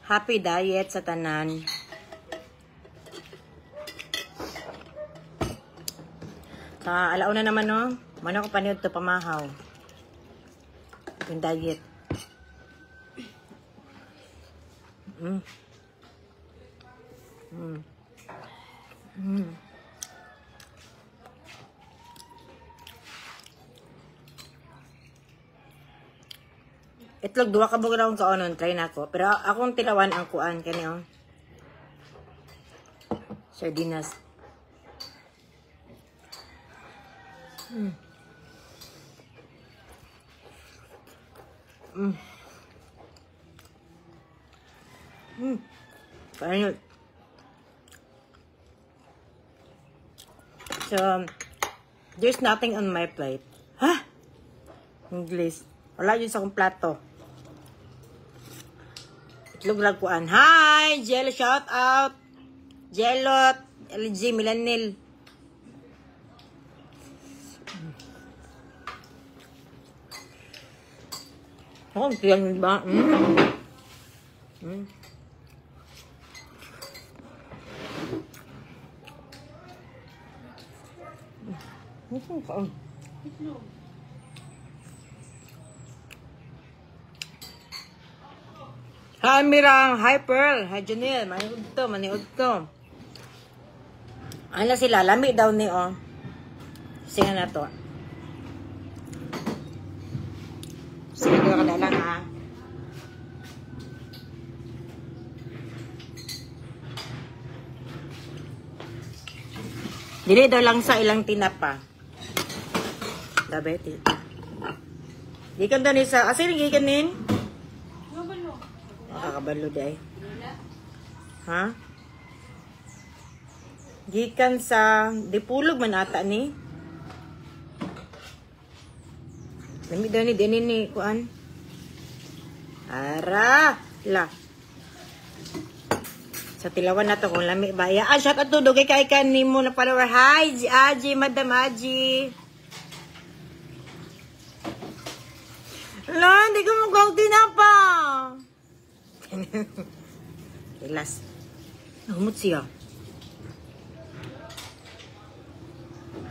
Happy diet sa tanan. Sa alauna naman, no? Mano ko paniud to pamahaw. Yung diet. Mm. Mm. Mm. Itlog duha ka buok akong kaonon, try na ako. Pero akong tilawan ang kuan kani oh. Sardinas. Mm. Mm. Mm. Kainit. So, there's nothing on my plate. Ha? English. Wala yun sa akong plato. Itlog lang kuan. Hi! Jello, shout out! Jello, LG, Milanil. Oh, tiyan ba? Mm. Mm. Mm. Hi Mirang, hi Pearl, hi Janelle, maniud to, maniud to. Ano sila, lami daw ni oh. Sige na to. Sige ko kada lang ha. Dili daw lang sa ilang tinapa. Dabeti. Gikan daw ni sa, asa yung gikan nin? Nakakabalo day. Ha? Gikan sa Dipulog man ata ni. Lami daw ni dinin ni kuan. Ara, la. Sa tilawan na to kung lami ba. Yaan, shout out to dugay kay kan nimo na follower. Hi, Aji, Madam Aji. La, hindi ko mukhang tinapa. Okay, last. Nahumot siya.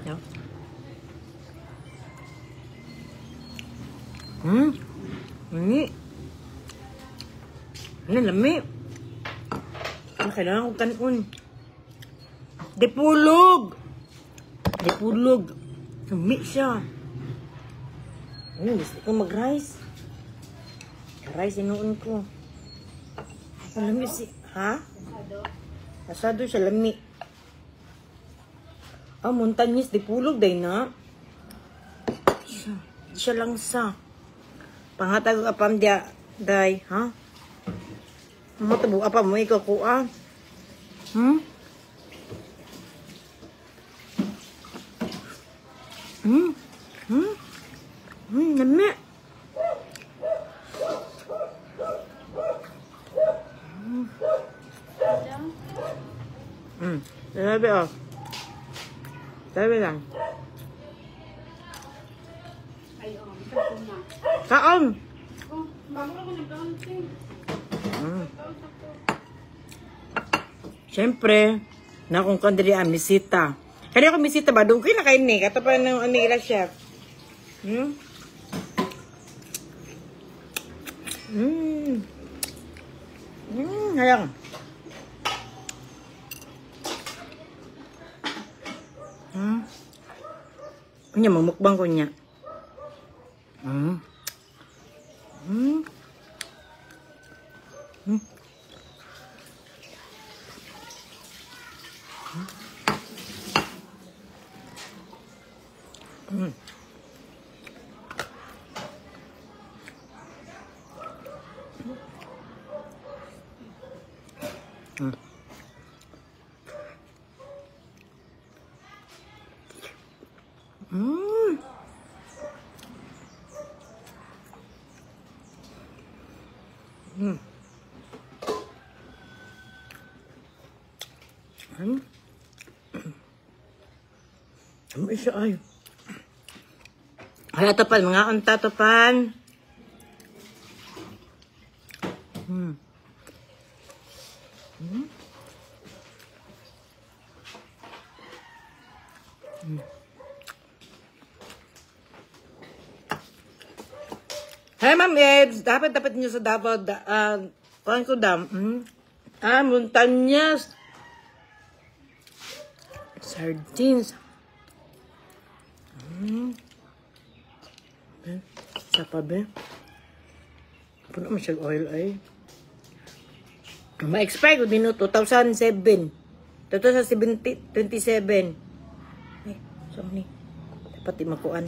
No? Hmm? Lami. Ano, lami. Ano, kailangan kong kanon. Dipulog! Dipulog. Lami siya. Ano, gusto ko mag-rice. Rice, inuun ko. Lami si... Ha? Asado siya, lami. Ah, Montañez, Dipulog, day na. Siya, siya lang sa. Pangatag apam dia, day, ha? Matabo apam mo, ikaw ko, ah. Hmm? Hmm? Hmm? Hmm, lami. Sabi oh. Sabi lang. Ay, oh, na. Kaon. Oh, bago ako nagkaon. Mm. Siyempre, na kung kandiri ang misita. Kaya ako misita ba? Dugay na kayo ni. Kato pa ng ano ila chef. Hmm? Hmm. Hmm, hayang. Hmm. Nya mamukbang ko niya. Hmm. Hmm. Hmm. Hmm. Hmm. Mm. Mm. Hmm. Ano siya ay? Ay, ito pan, mga unta to pan. Hmm. Hi, Ma'am Ebs. Dapat niyo sa Davao. Kuhan ko dam. Ah, Montanyas. Sardines. Sa pa ba? Puno mo siya oil ay. Ma-expire ko din no, 2007. 2027. Ay, so ni. Dapat di makuan.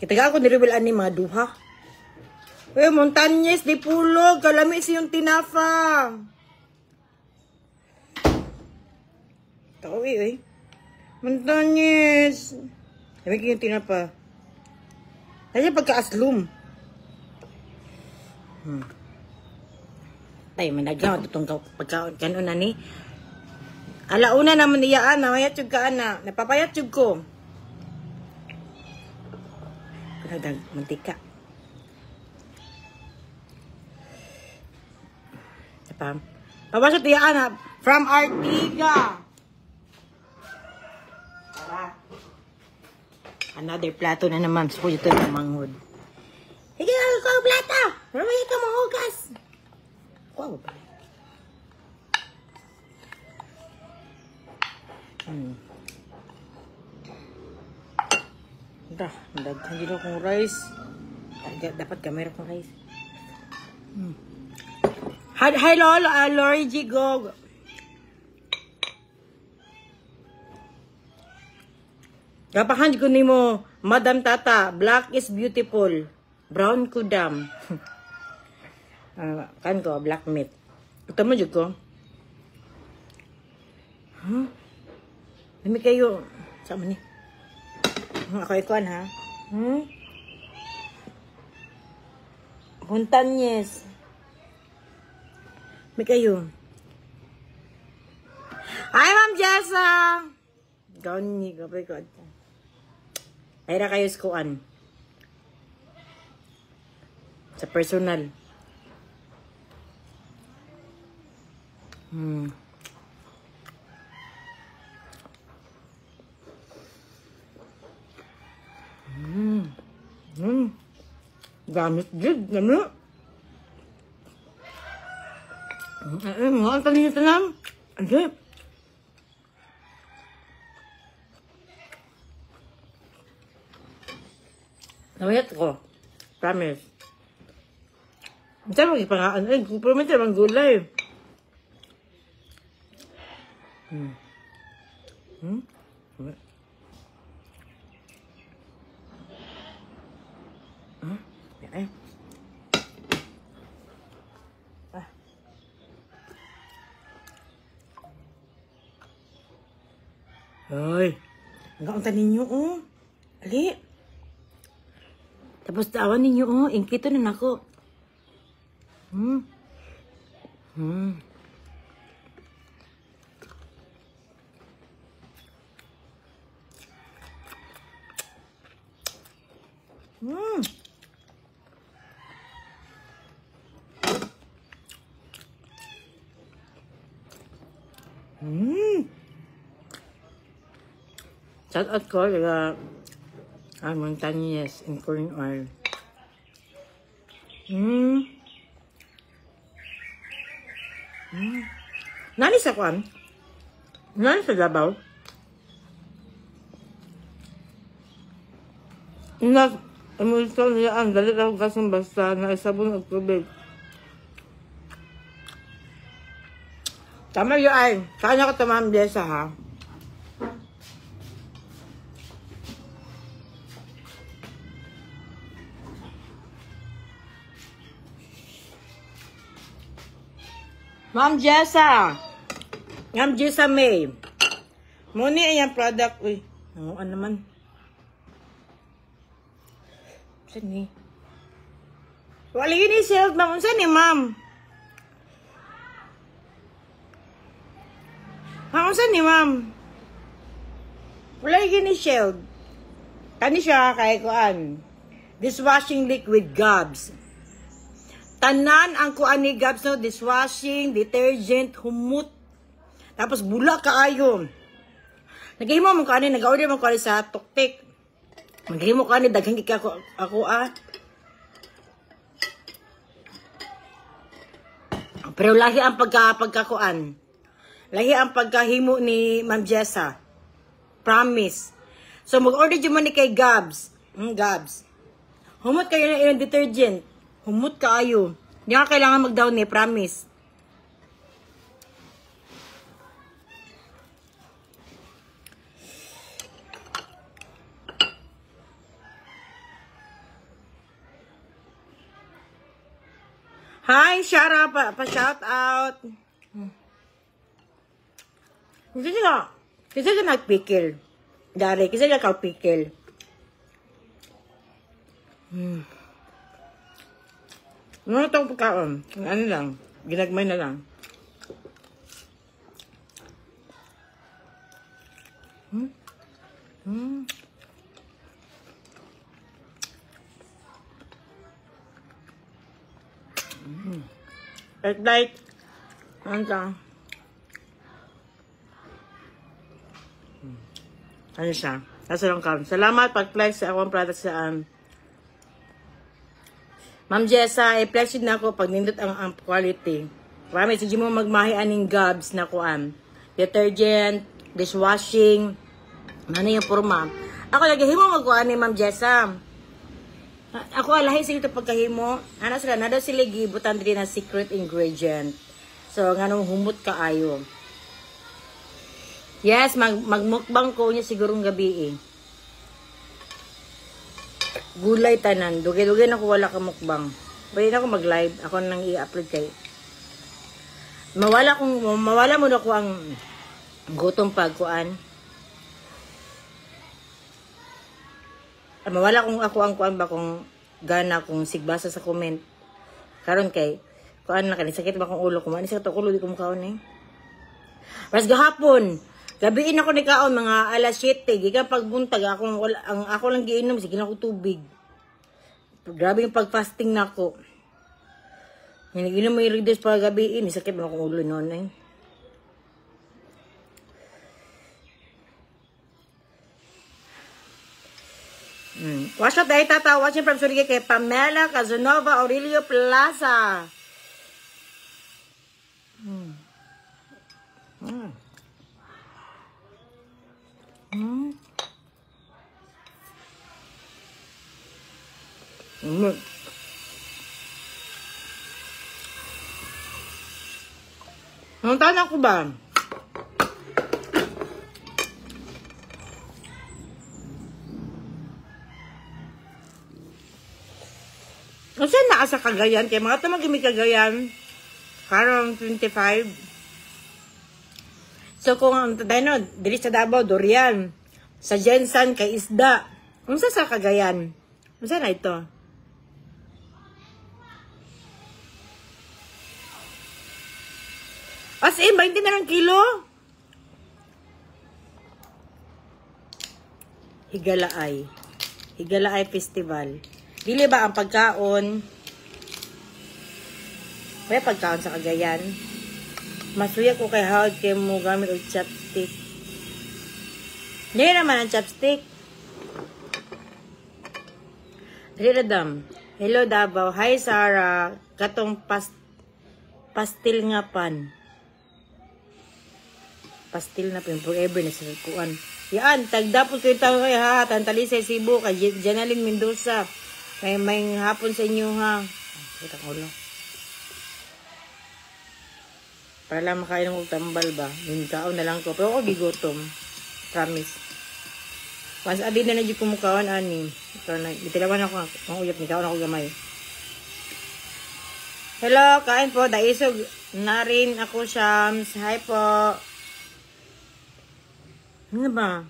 Kita ako ni Rebel ani mga duha. Uy, Montanyes di pulog. Kalami siyong tinafa. Tao eh. Montanyes. Lami kayong tinapa. Kaya pagka-aslum. Ay, managyaw. Itong pagkaon kanon na ni. Alauna naman niya, ana. Mayat yung ka, ana. Napapayat yung ko. Kunagdag, mantika. Pam. Pabasot iya, ana. From Artiga. Tara. Another plato na naman. So, ito yung manghod. Sige, ako ang plato. Ramay ka mahugas. Wow ba? Dah, daghan jud akong rice. Dapat kamera akong rice. Hi, Lolo, Lori G. Gog. Kapahan ko nimo, Madam Tata, black is beautiful. Brown kudam. Kan ko, black meat. Ito mo jud ko. Huh? Lami kayo. Saan man ni? Ako ikuan ha. Montanyes. May kayo. Hi, Ma'am Jessa! Gani, gabay ko. Ay ra kayo skuan. Sa personal. Gamit jud, ano? Ay, mga tanin tanan. Ano? Namayat ko. Promise. Minsan mag-ipangaan. Ay, promise naman gulay. Ay. Ah. Ay. Ang kaunta ninyo, oh. Ali. Tapos tawan ninyo, oh. Ingkito na nako. Shout out ko taga Montanyes in corn oil. Nani sa kuan? Nani sa Davao? Inak, emulsion niya ang dali lang kasong basta na isabon og tubig. Tama yun ay. Kanya ko tama ang biyesa ha. Ma'am Jessa. Ma'am Jessa May. Muni ay ang product. Uy, nanguan naman. Saan ni? Wala yun i-sell, ma'am. Saan ni, ma'am? Ma'am, saan ni, ma'am? Wala yun i-shield. Kani siya, kay kuan. Dishwashing liquid Gabs. Tanan ang kuan ni Gabs no, dishwashing, detergent, humot. Tapos bula kaayo. Naghimo mo kaani, nag-order mo kaani sa Tuktik. Maghimo kaani daghan gid ako ako ah. Pero lahi ang pagkakuan. Lahi ang pagkahimo ni Ma'am Jessa. Promise. So mag-order jud mo ni kay Gabs. Gabs. Humot kayo ng ilang detergent. Humot kaayo. Hindi ka kailangan mag-down ni, promise. Hi, Shara. Pa-shout out. Kasi siya nagpikil. Dari, kasi siya kapikil. Ano itong pagkaon? Ano lang? Ginagmay na lang. It's like, ano siya? Ano siya? Nasa lang kam. Salamat pag-flex sa akong product sa Ma'am Jessa, i-flex na ako pag nindot ang quality. Promise, hindi mo magmahi aning Gabs na kuan. Detergent, dishwashing, ano yung forma. Ako lagi himo magkuan ni Ma'am Jessa. Ako alahi sila ito pagkahimo. Ano sila, na daw sila gibutan diri na secret ingredient. So, nganong humot kaayo. Yes, magmukbang ko niya sigurong gabi eh. Gulay tanan. Dugay-dugay na ko wala ka mukbang. Pwede na ako mag-live. Ako nang i-upload kay. Mawala mo na ko ang gutom pagkuan. Mawala kung ako ang kuan ba kung gana kung sigbasa sa comment. Karon kay kuan na kani sakit ba kung ulo ko. Mani sakit ako ulo di ko mukaon eh. Ras gahapon, gabiin ako ni kaon mga alas 7, gikan pagbuntag akong wala, ang ako lang giinom sige na ako tubig. Grabe yung pag-fasting nako. Nginom mo yung readers pa gabiin, sakit man akong ulo noon eh. Watch out dahil tata, watching from Surigao kay Pamela Casanova Aurelio Plaza. Anong taon ako ba? Kasi naa sa Cagayan, kay mga tamag mi Cagayan, karon 25. So kung ang dino diri sa Davao durian, sa Jensan kay isda. Unsa sa Cagayan? Unsa na ito? As in, 20 na lang kilo. Higalaay. Higalaay Festival. Dili ba ang pagkaon? May pagkaon sa Cagayan. Masuya ko kay Howard kay mo gamit og chopstick. Hindi naman ang chopstick. Dili dam. Hello Davao. Hi Sarah. Katong pastil nga pan. Pastil na po yung forever na sa kuan. Yan, tagdapos kayo tao kayo ha. Tantalisay Cebu kay Janalyn Mendoza. May hapon sa inyo ha. Kita ko ulo. Para lang makain ng tambal ba? Yung kaon na lang ko. Pero ako gigutom. Promise. Once a day na na kumukaon ani. Pero na, bitilawan ako. Ang uyap ni kaon ako gamay. Hello, kain po. Daisog na rin ako, Shams. Hi po. Ano ba?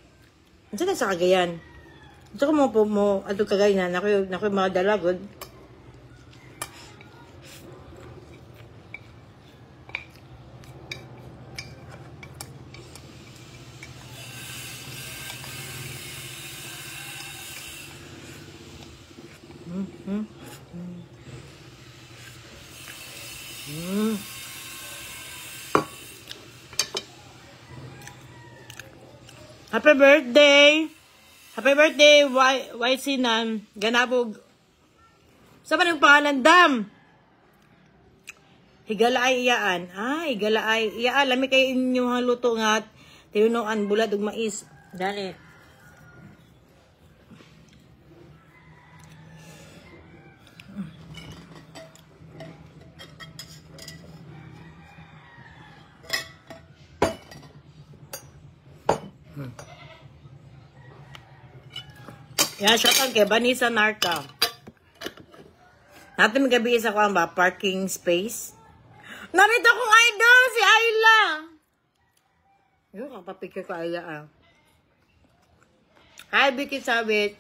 Ano na sa Cagayan? Gusto ko mo po mo ato Cagayan na ako mga dalagod. Happy birthday! Happy birthday, YC Nan. Ganabog. Sa man yung pangalan, Dam? Higalaay iyaan. Ay, higalaay. Iyaan, lami kayo inyong luto nga. Tinunuan, bulad ug mais. Dali. Yan, shout out kay Vanessa Narca. Natin gabi isa ko ang ba, parking space. Narito akong idol, si Ayla. Yung kapapicture ko, Ayla, ah. Hi, Vicky Sabit.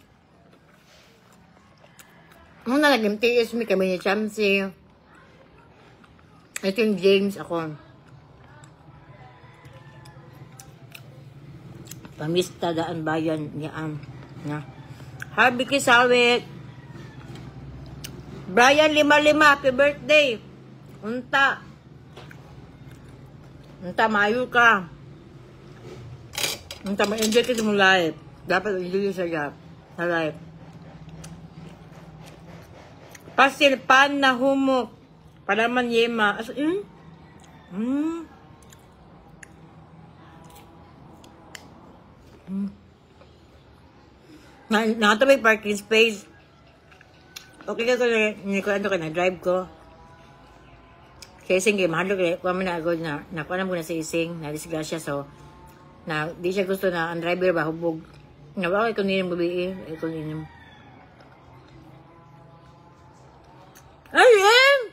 Muna nag-MTS mi kami ni Chamsi. Ito yung James ako. Pamista daan bayan niyaan. Na. Hi, Vicky Sawit. Brian 55, happy birthday. Unta. Unta, maayo ka. Unta, ma-enjoy ka sa mong life. Dapat enjoy sa life. Sa life. Pastil pan na humok. Palaman yema. As in? Nakatabi parking space. Okay ka ko ni ko ano ka na drive ko. Sa ising kay mahalo kay kuha man na agad na nakuha na mo na sa ising na disgrasya, so na di siya gusto na ang driver ba hubog. Nawa ko niyo gabi eh, ko niyo. Ay, eh!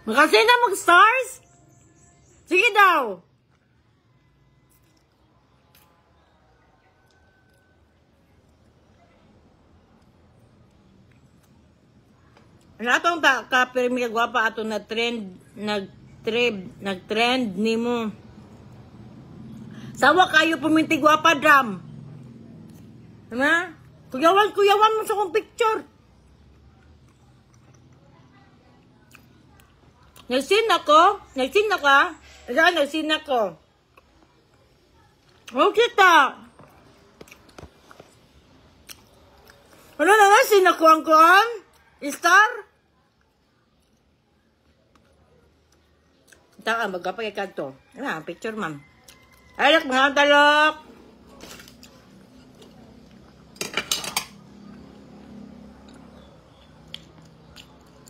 Makasend na mag stars? Sige daw. Ano atong ta ka pirmi ka gwapa ato na trend nag-trend nimo. Sawa kayo puminti gwapa drum. Tama? Kuyawan mo sa kong picture. Nagsin ako? Nagsin na ka? Saan nagsin ako? Okay ta. Ano na nasin ako ang kuan? Star? Taka, magkapag kanto. Ano, picture, ma'am. Ay, look, mga talok!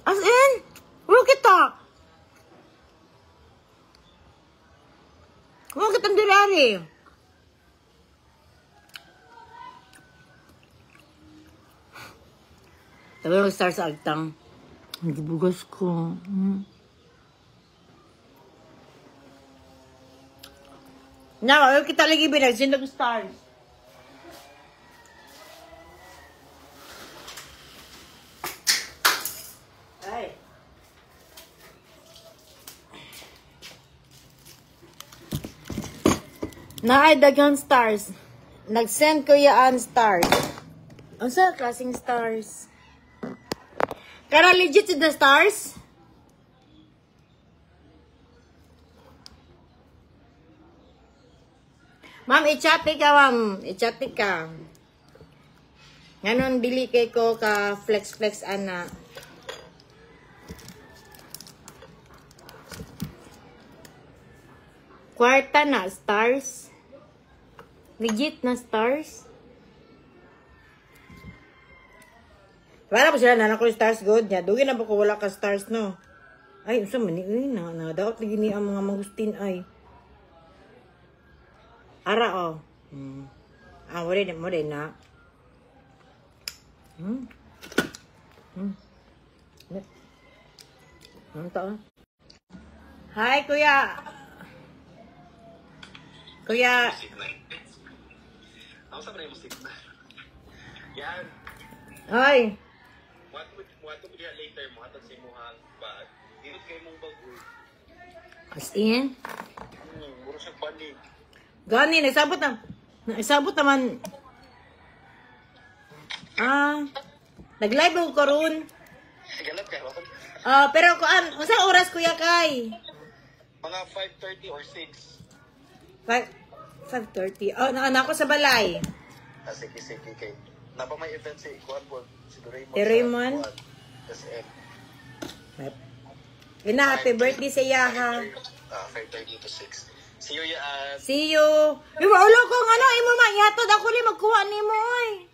As in, wala kita! Wala kitang dirari. Tabi yung star sa agtang. Nagbugas ko. Now, ayaw kita lagi binagsin ng stars. Ay. Naay daghang stars. Nag-send ko yaan stars. Unsa klaseng stars? Kara legit the stars? Ma'am, i-chat ka, ma'am. I-chat ka. Nganon, dili kay ko ka flex-flex, ana. Kwarta na, stars. Legit na stars. Wala po sila, nanak ko stars good niya. Dugi na po ko wala ka stars, no? Ay, unsa man ni, uy, na, nadaot lagi ni ang mga mangustin, ay. Ara, oh. Ah, wala na, wala na. Ano to? Hi, kuya. Kuya. Ako sa music na. Yan. Hi. What to later mo hatag sa imuhang bag. Dito kay mong bag. As in? Muro siya panig. Gani, nagsabot na. Nagsabot naman. Ah, Nag-live ako karon. Galap ka ron. Pero kuan, unsa oras Kuya Kai? Mga 5:30 or 6. 5:30. Oh, naana ako sa balay. Ah, sige, sige kay. Napa may event si Kuan po, si Doraemon. Si Raymond? Sa, Kuan, SM. Ina, happy birthday sa iya ha. 5:30 to 6. See you, Yaan. See you. Uy, wala ko ng ano, imo man ihatod ako ni magkuha nimo oy.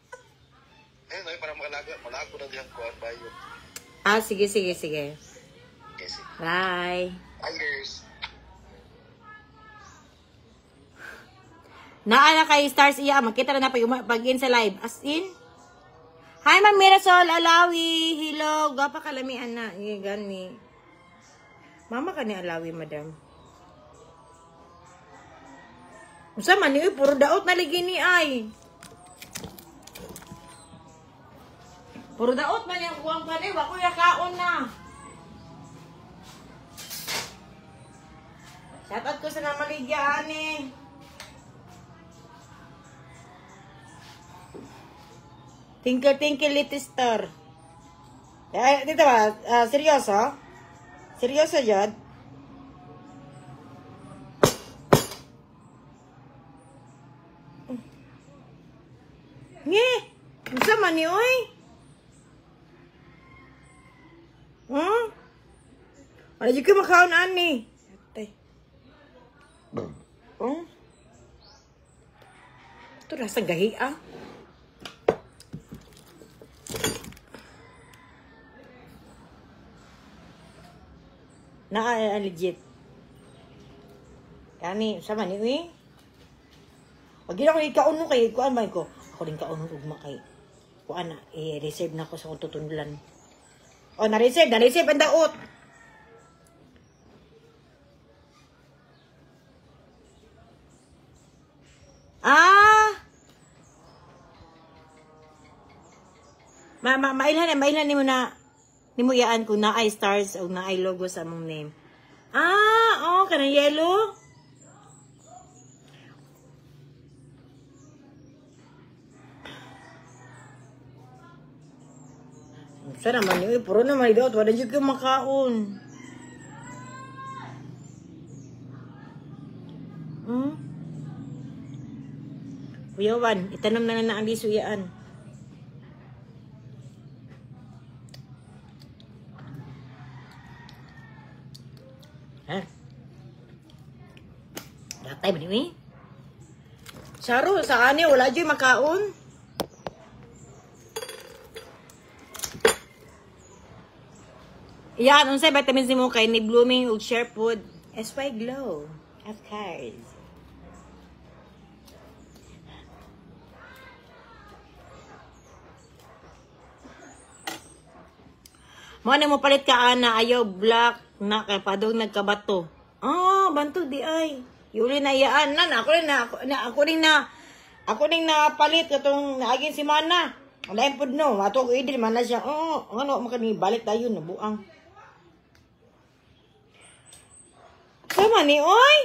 Ayun, ay, para makalaga. Malago na diyang Kuan bayo. Ah, sige, sige, sige. Okay, sige. Bye. Bye, girls. Naa na kay stars iya, makita na na pag in sa live. As in? Hi, Ma'am Mirasol Alawi. Hello. Gwapa ka lami, ana. Gani. Mama ka ni Alawi, madam. Unsa man ni, puro daot na ligi ni ay. Puro daot man yung kuwang panay, wa ko ya kaon na. Shout out ko sa namaligya ani. Tinkle, tinkle, little star. Eh, dito ba? Seryoso? Seryoso yun? Nge! Unsa man ni, oy? Huh? Wala jud ko makaon ani. Atay. Oh? Ito nasa gahi, ah. Na legit. Kani, sama ni uy. Pag gina ko ikaon no kay kuan man ko. Ako rin kaon ugma kay kuan na i-reserve na ko sa akong tutundlan. Oh, na-reserve, na-reserve ang daot. Ah. Mailhan nimo na nimo iyaan kung naay stars o naay logo sa among name. Ah, oh, kanang yellow. Sana man yun, puro naman daw, wala jud ko makaon. Kuya Juan, itanom na lang na ang liso iyaan. Ha? Datay ba ni? Saro, sa ani wala jud makaon. Yan, unsay vitamins nimo kay ni blooming ug share food? SY Glow. Of course. Mo na mo palit ka ana, ayaw black na kay padong nagkabato. Ah, banto di ay. Yuli na iyaan na ako ning napalit katong naaging semana. Wala pud no, ato ko idil man na siya. Oo, ano makani balik tayo na buang. Sama ni oy.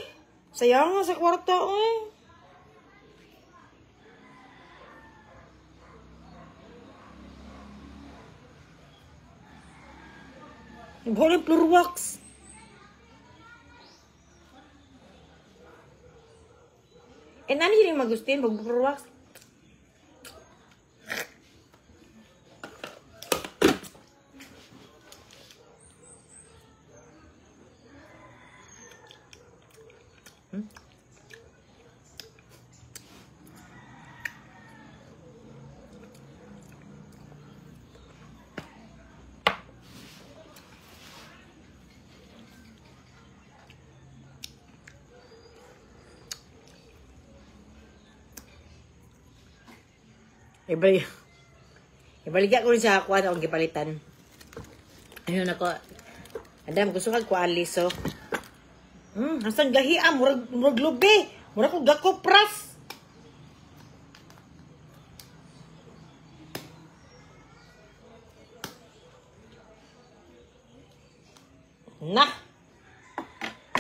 Sayang nga sa kwarta oy. Wala floor wax. Eh, nani yun yung magustin? Mag floor wax? Ibaligya ko rin sa kuan akong gipalitan. Ayun ako. Adam, gusto kag kuan liso. Hasang gahi ah, murag lubi. Murag ko gakopras. Nah.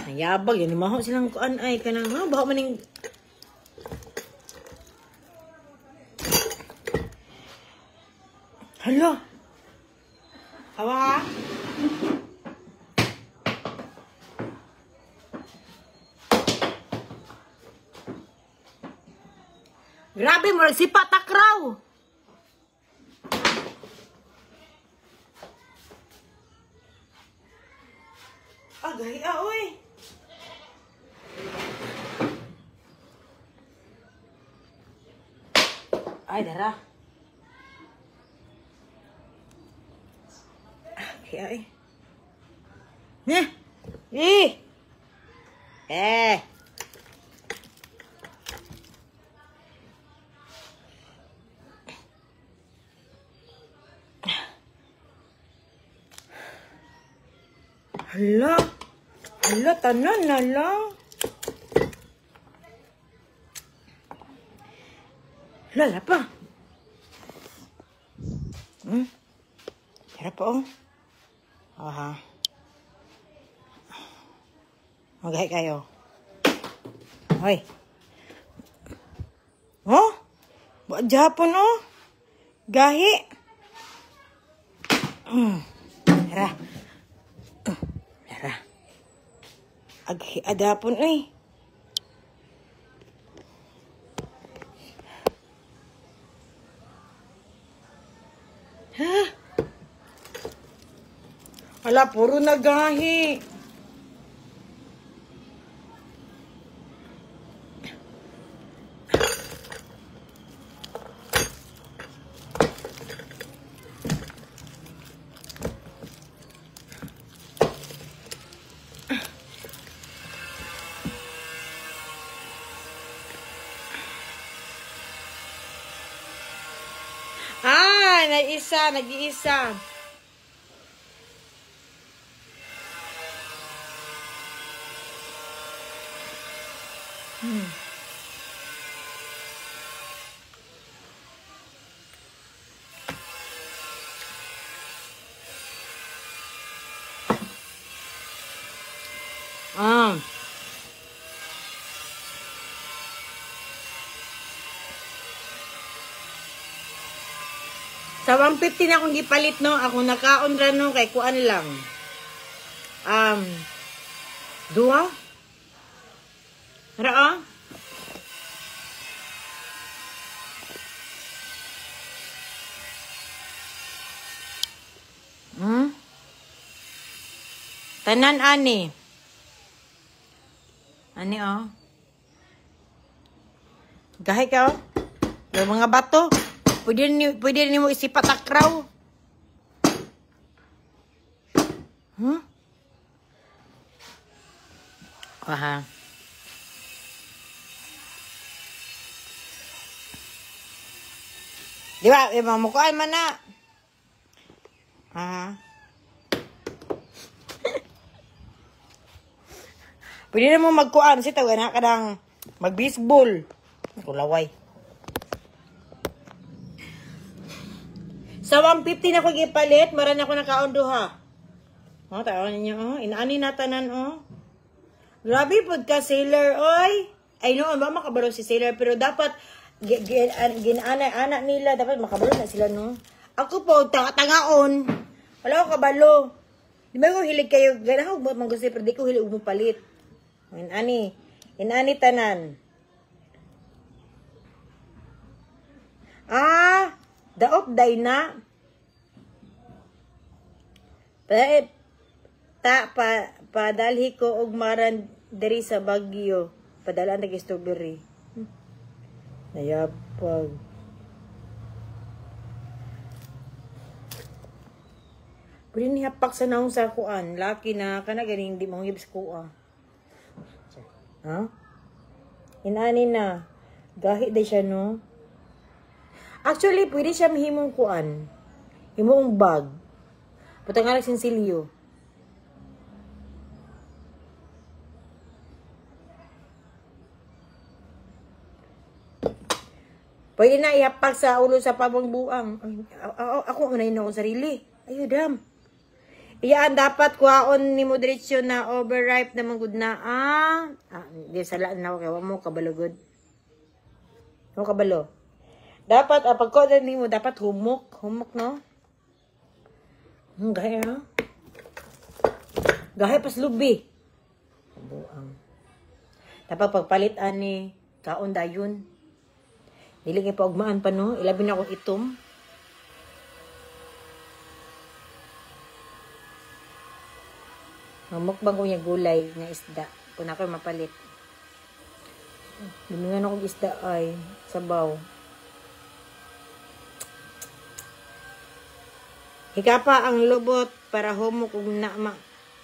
Nayabag yun maho silang kuan ay kanang ha baho maning Hala. Hawa ha? Grabe, murag sipa takraw. Agay, ah, oy. Ay, dara. Okay, ay. Ne? Eh! Eh! Hala! Hala, tanan na lang. Hala, pa. Tara pa, oh. Aha. Magahi kayo. Hoy. Oh? Japon, oh. Gahi. Tara. Tara. Aghi adapon, oy. Ha? Ala, puro nagahi. Ah, nag-isa, nag-iisa. Ah. Sa 150 na akong gipalit, no? Ako nakaon ra, no? Kay kuan lang. Duha? Ra, ah? Tanan, ani. Ani, oh. Gahi ka, oh. Yung mga bato. Pwede ni mo isipat akraw. Huh? Aha. Di ba? Mamukuan man na. Aha. Pwede na mo magkuan. Kasi tawag na ka ng mag-baseball. Kulaway. Sa 150 na ko gipalit, maran ako nakaon duha. Oh, taon ninyo, oh. Inaani na tanan, oh. Grabe pod ka, sailor, oy. Ay, noon ba makabalo si sailor? Pero dapat, ginaanay-anak nila, dapat makabalo na sila, no? Ako po, tangaon. Wala ko kabalo. Di ba ko hilig kayo? Ganahan ko manggusto, pero di ko hilig mo palit. Inaani. Inaani tanan. Ah, daop day na. Ta pa padalhi ko og maran diri sa Baguio. Padalaan tag strawberry. Nayapag. Pwede niya pak sa naong sa kuan. Laki na kana ganing di mo sa kuha. Ha? Inani na. Gahi day siya, no? Actually, pwede siya mahimong kuan. Himong bag. Puta nga lang sinsilyo. Pwede na ihapak sa ulo sa pabang buang. Ay, ako unay na akong sarili. Ayo, dam. Iyaan dapat kuhaon ni mo diretsyo na overripe na manggod na. Ah, di salaan na ako kaya mo kabalugod. Mo kabalo. Dapat, pagkuha ni mo, dapat humok. Humok, no? Gahe ha? Gahe pas lubi. Buang. Tapos pagpalit ani kaon dayon. Dili kay paugmaan pa no, ilabi na akong itom. Mamukbang ko niya gulay nga isda. Kung ako mapalit. Lumingan akong isda ay sabaw. Hikapa ang lubot para humok ug na ma.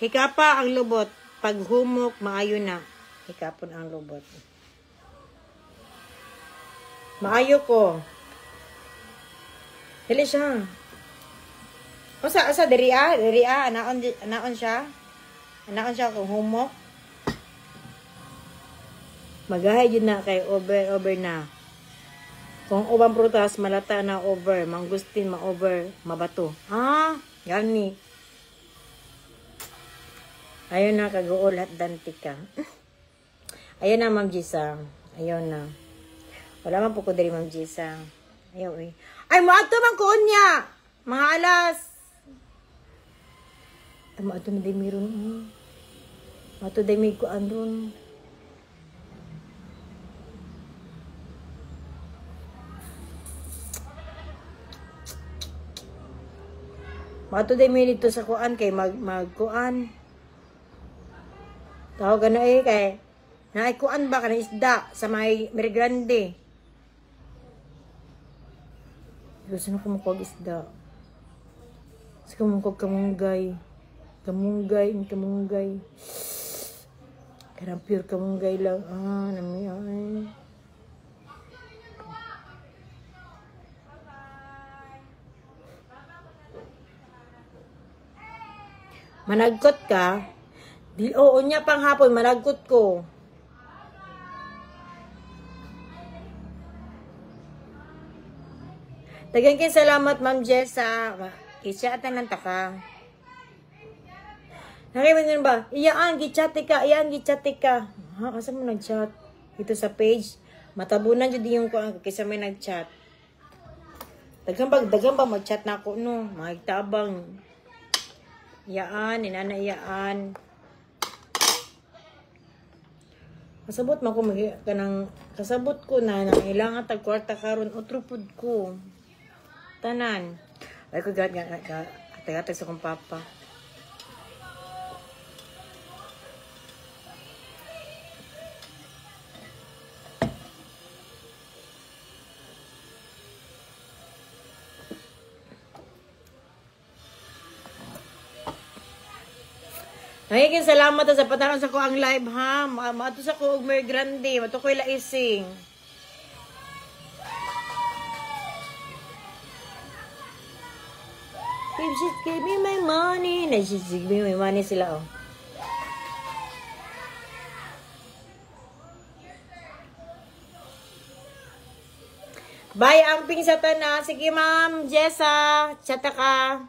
Hikapa ang lubot pag humok maayo na. Hikapon ang lubot. Maayo ko. Dili siya. Usa asa diri ah, anaon siya. Anaon siya kung humok. Magahay yun na kay over na. Kung ubang prutas malata na over, mangustin ma-over, mabato. Ah, gani. Ayun na kaguol at dantika. Ayun na Ma'am Gisa. Ayun na. Wala man po ko diri Ma'am Gisa. Ayaw eh. Ay moadto man ko unya. Mga alas. Ay moadto na day meron. Moadto day may kuan ron. Moadto day may dito sa kuan kay magkuan. Tawag na eh kay naay kuan ba kanang isda sa may Mirigrande. Gusto na kumukuha isda. Gusto kumukuha kamunggay. Kamunggay, kamunggay. Karang pure kamunggay lang. Ah, nami ay. Managkot ka? Di, oo niya pang hapon, managkot ko. Daghang kay salamat, Ma'am Jessa. Gichat na lang ta ka. Nakaiman ba? Iyaan, gichat ka. Iyaan, gichat ka. Ha, asa mo nag-chat? Dito sa page. Matabunan jud yung kuan kaysa may nag-chat. Daghang ba mag-chat na ako no? Magtabang. Iyaan, inana iyaan. Kasabot man ko kanang kasabot ko na nangailangan tag kwarta karon otro pud ko. Tanan. Ay ko gat gatag sa kong papa. Nagiging salamat sa patanon sa ko ang live ha. Maato sa ko og Mer Grande, mato ko'y laising. Babe, just give me my money. Just give me my money sila oh. Bye, amping sa tanan. Sige, Ma'am Jessa. Chat ka.